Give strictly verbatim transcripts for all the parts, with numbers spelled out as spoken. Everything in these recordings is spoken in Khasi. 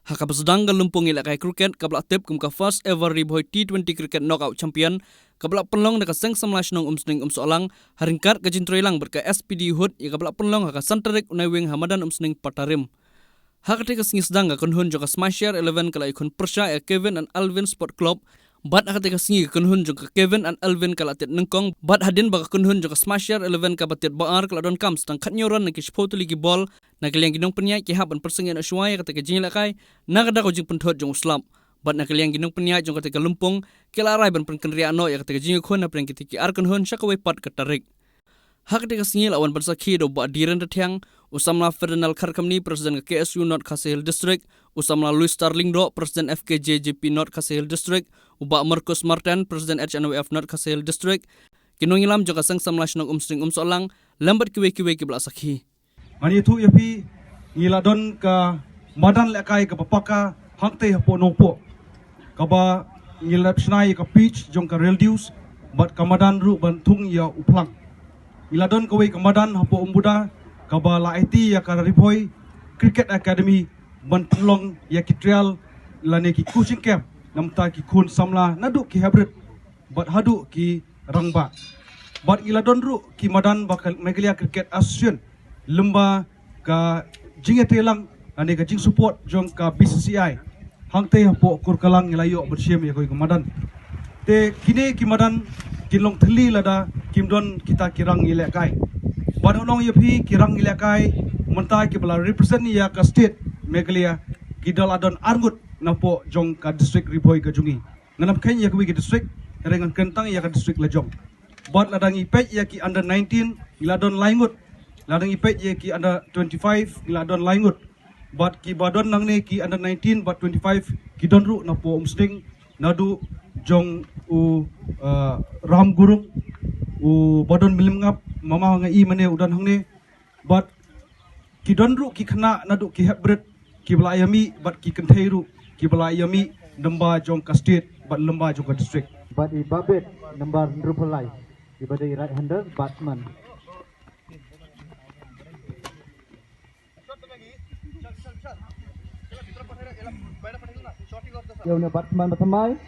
Ha kaba sdang ka lympung ïalehkai cricket kaba la tip kum ka first ever Ri Bhoi T twenty Cricket Knockout Champion, kaba la pynlong da ka Seng Samla Shnong Umsning Umsohlang, ha ryngkat ka jingtrei lang bad ka S P D Hood, ïa kaba la pynlong ha ka san tarik u Naiwieng ha madan Umsning Patarim. Ha katei ka sngi sdang ka kynhun jong ka Smasher Eleven ka la ïakhun pyrshah ïa ka Kevin and Alvin Sport Club, bad ha katei ka sngi ka kynhun jong ka Kevin and Alvin ka la tied nyngkong, bad hadien ba ka kynhun jong ka Smasher Eleven kaba tied ba ar ka la donkam tang khathynñiew run na ki shiphew tylli ki bol, na ka liang ki nongpynïaid ki hap ban pyrsangeh noh shuwa ïa katei ka jingïalehkai, na ka daw ka jingpynthut jong u slap. Bad na ka liang ki nongpynïaid jong katei ka lympung, ki la rai ban pynkynriah noh ïa katei ka jingïakhun hapdeng kitei ki ar kynhun sha kawei pat ka tarik. Ha katei ka sngi la wan ban sakhi da u Bah Dhiren Dathiang, u samla Ferdinand Kharkhamni, President ka K S U North Khasi Hills District, u samla Louis Starling Doh, President F K J G P North Khasi Hills District, u Bah Marcus Martin, President H N O F North Khasi Hills District, ki nongïalam jong ka Seng Samla Shnong Umsning Umsohlang, lem bad kiwei kiwei kiba la sakhi. Ngan ïathuh ïa phi, ngi la don ka madan lehkai kaba paka hangtei hapoh Nongpoh, kaba ngi la shna ïa ka pitch jong ka reduce, bad ka madan ruh ban thung ïa u phlang. Ngi la don kawei ka madan hapoh Umbuda, kaba la aiti ïa ka Ri Bhoi Cricket Academy ban pynlong ïa ki trial lane ki coaching camp na bynta ki khun samla naduh ki hybrid bad haduh ki rangbah. Bad ngi la don ruh ki madan ba ka Meghalaya Cricket Association, lem bad ka jingïatreilang lane ka jingsupport jong ka B C C I, hangtei hapoh Kurkalang ngi la ïoh ban shim ïa kawei ka madan. Te kine ki madan kin long thylli lada kim don kita ki rang ïalehkai. Bad ngan ong ïa phi, ki rang ïalehkai mynta kiba la represent ïa ka state Meghalaya, ki da la don arngut napoh jong ka district Ri Bhoi ka jong ngi. Ngan ym kheiñ ïa kiwei ki district, hynrei ngan kren tang ïa ka district lajong. Bad lada ngi peit ïa ki under nineteen, ngi la don lai ngut. Lada ngi peit ïa ki under twenty-five, ngi la don lai ngut. Bad kiba don nangne ki under nineteen bad twenty-five, ki don ruh napoh Umsning, naduh jong u, uh, Ram Gurung, u ba don Mylliem Ngap, mama nga i mane u don hangne. Bad ki don ruh ki khynnah naduh ki hybrid, kiba la ïa mih, bad ki kynthei ruh kiba la ïa mih, lem bad jong ka state bad lem bad jong ka district. Bad i Babit number hynriewphew lai, iba dei right hander batsman. Ïa une batsman ba thymmai.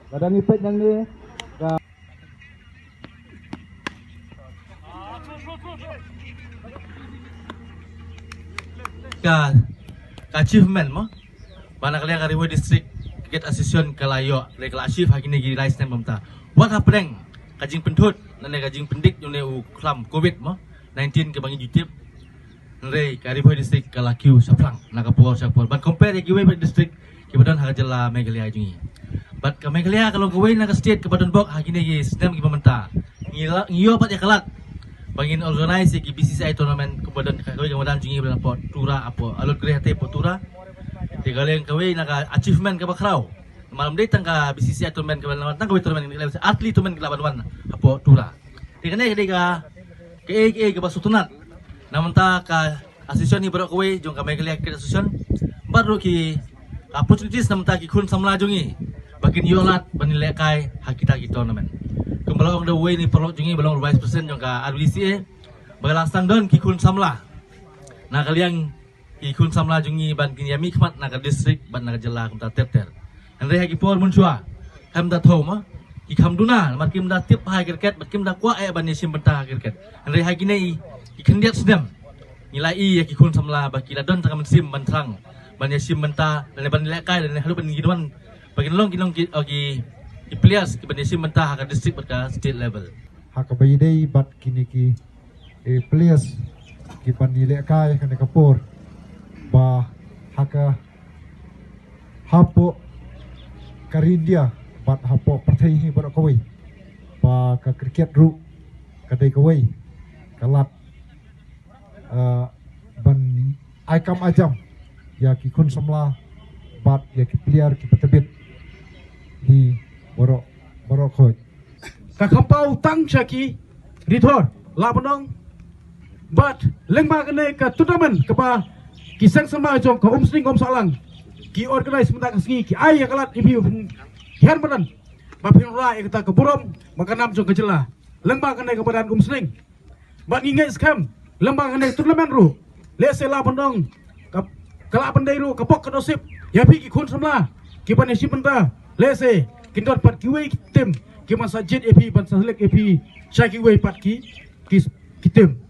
Lada ngi peit nangne ka, ka, ka achievement mo, ba na ka liang ka Ri Bhoi District Cricket Association ka la ïoh, ka la achieve ha kine ki lai snem mynta. Wat hapdeng ka jingpynthut lane ka jingpyndik jong une u khlam covid mo, nineteen kaba ngi ju tip. Hynrei ka Ri Bhoi District ka la kiew shaphrang na ka por sha ka por ban compare ïa kiwei pat district kiba don ha ka jylla Meghalaya jong ngi. Bad ka Meghalaya ka long kawei na ka state kaba don bok ha kine ki snem kiba mynta. Ngi la, ngi ïoh pat ïa ka lad ba ngin organize ïa ki B C C I tournament kaba don ha kawei ka madan jong ngi ba don hapoh Tura, hapoh Alutgre, hatei hapoh Tura. Te ka long kawei na ka achievement kaba khraw. Namar ym dei tang ka B C C I tournament kaba wan, tang kawei tournament, artylli tournament kaba wan hapoh Tura. Te kane ka dei ka, kaei kaei kaba sngewtynnat na bynta ka association hi baroh kawei jong ka Meghalaya Cricket Association, bad ruh ki opportunities na bynta ki khun samla jong ngi ba kin ïoh lad ban ïalehkai ha kita ki tournament. Kumba la ong da uwei na ki paralok jong ngi ba long vice president jong ka R B C A, ba ka la sdang don ki khun samla na ka liang ki khun samla jong ngi ban kin ïa mihkhmat na ka district bad na ka jylla kumta ter ter. Hynrei ha ki por mynshuwa, kam da thew mo, ki kham duna namar kim da tip ha cricket bad kim da kwah eh ban ïa shim bynta ha cricket. Hynrei ha kine ki khyndiat snem ngi la ïohi ïa ki khun samla ba ki la don tang ka mynsiem ban thrang, ban ïa shim bynta, lane ban ïalehkai, lane haduh ban ïa ki don, ba kin long, kin long ki, oh, ki, ki players kiban ïa shim bynta ha ka district bad ka state level. Ha kaba ïadei bad kine ki, eh, players kiban ïalehkai ha kane ka por, ba ha ka, hapoh ka ri India bad hapoh pyrthei hi baroh kawei, ba ka cricket ruh ka dei kawei ka lad, eh, ban ai kam ai jam ïa ki khun samla bad ïa ki player kiba tbit hi baroh, baroh khoit. Ka kham paw tang sha ki ri thor, lah ban ong. Bad lyngba kane ka tournament kaba ki seng samla jong ka Umsning Umsohlang ki organize mynta ka sngi, ki ai ïa ka lad ïa phi, ki hynmen ba phin wanrah ïa kata ka burom bad ka nam jong ka jylla lyngba kane ka madan Umsning. Bad ngi ngeit skhem Lem bad kane tournament ruh, lehse lah ban ong ka, ka lah ban dei ruh ka pok ka dosip ïa phi ki khun samla ki ban ïashim bynta. Lehse kin don pat kiwei ki tim ki ban sa jied ïa phi, ban sa select ïa phi sha kiwei pat ki, ki, ki tim.